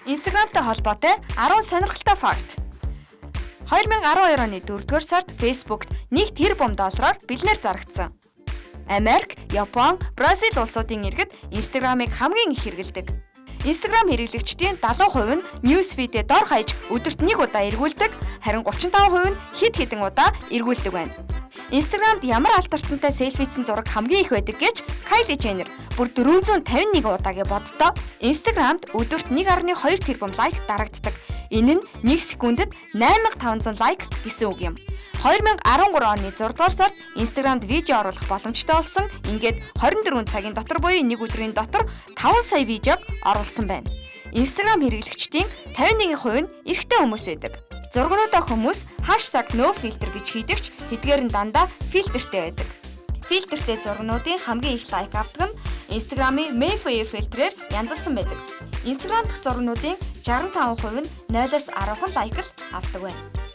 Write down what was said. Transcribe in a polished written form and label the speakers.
Speaker 1: Instagram-тай холбоотой 10 сонирхолтой факт. 2012 оны 4-р сард Facebook-т 1 тэрбум доллараар бэлнээр зарагдсан. Америк, Япон, Бразил улсуудын иргэд Instagram-ыг хамгийн их хэрэглэдэг. Instagram хэрэглэгчдийн 70% нь news feed-ээ дор хаяж өдөрт нэг удаа эргүүлдэг, харин 35% нь хэд хэдэн удаа эргүүлдэг байна. Instagram-д ямар алтартантай селфицэн зураг хамгийн их байдаг гэж Kylie Jenner бүр 451 удаа гэж боддоо. Instagram-д өдөрт 1.2 тэрбум лайк дарагддаг. Энэ нь 1 секундэд 8500 лайк гэсэн үг юм. 2013 оны 6 дугаар сард Instagram-д видео оруулах боломжтой болсон. Ингээд 24 цагийн дотор буюу нэг өдрийн дотор 5 сая видеог оруулсан байна. Instagram хэрэглэгчдийн 51% нь эрэгтэй хүмүүс байдаг. Зургнуудаа хүмүүс #nofilter гэж хийдэгч тэдгээр нь дандаа фильтртэй байдаг. Фильтртэй зургнуудын хамгийн их лайк авдаг нь Instagram-ийн Made for You фильтрээр янзалсан байдаг. Instagram дахь зургнуудын 65% нь 0-аас 10 лайк л авдаг байна.